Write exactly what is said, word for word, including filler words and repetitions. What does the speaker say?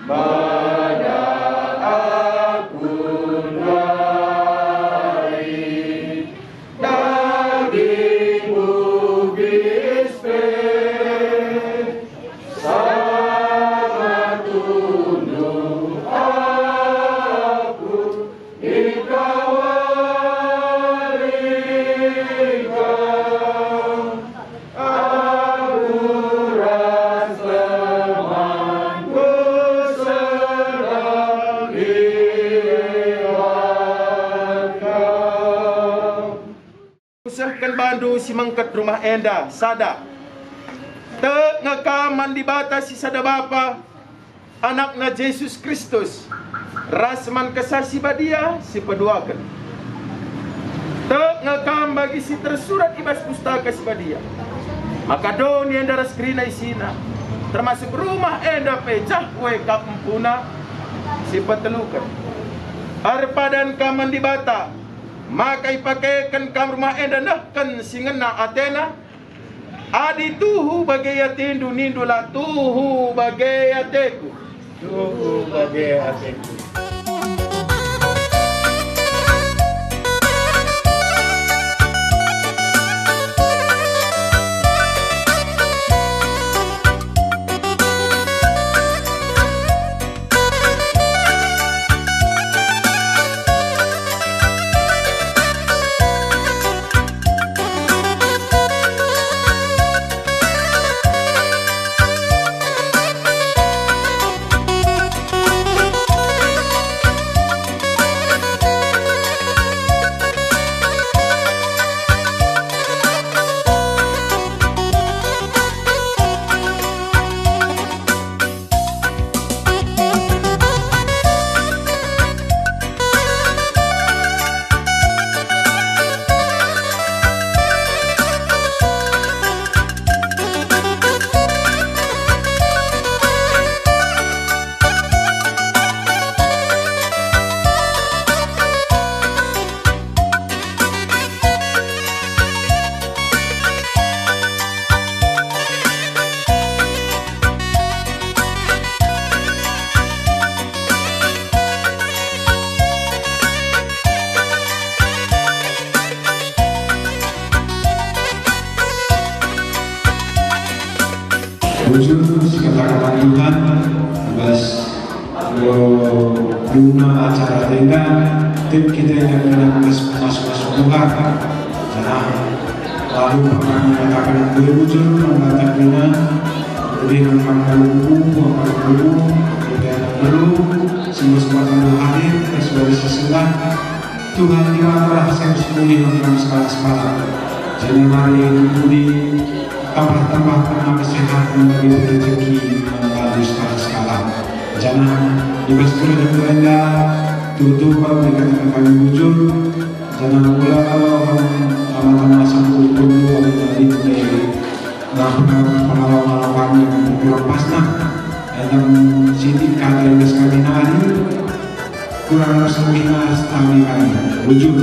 Mada aku nari, dagingku bis pe, sama tunduh aku. Ikawali kam, aku ras temanku senang liwat kam. Kusehken bandu si mengket rumah enda sada. Tek nge kam man Dibata si sada Bapa, AnakNa Jesus Kristus, ras man Kesah Si Badia si peduaken. Tek nge kam bagi si tersurat i bas Pustaka Si Badia, maka doni enda ras kerina isina, termasuk rumah enda pe jah kue kap empuna si peteluken. Erpadan kam man Dibata, maka ipakeken kam rumah enda nehken si ngena ateNa. Adi tuhu bage atendu, nindulah, "Tuhu bage ateku." Tuhu bage ateku. Bujur, sikataken Tuhan, bas Enggo guna acara enda, tim kita enda kena mas-, mas-, masuk Tuhan. Janah lalu kami mengatakan kue bujur, mengatakan lebih akan buku, akan buku, akan buku, sungguh sempatan hadir, kesuara sesendah. Tuhan Dibata seh sepulih kami sekalak-sekalak. Janah mari pudi tambah-tambah kena kesehatan bagi rezeki, eh, bagi sekalak-sekalak. Janah i bas gereja enda tuhu-tuhu kami kataken kami bujur, janah mula kalo kami tambah-tambah sampul dulu kami tadi, eh, nah, pengalaman kami yang kurang pas, nah, dalam sitik kata i bas kami nari, kurang ras lebihna kami kami bujur.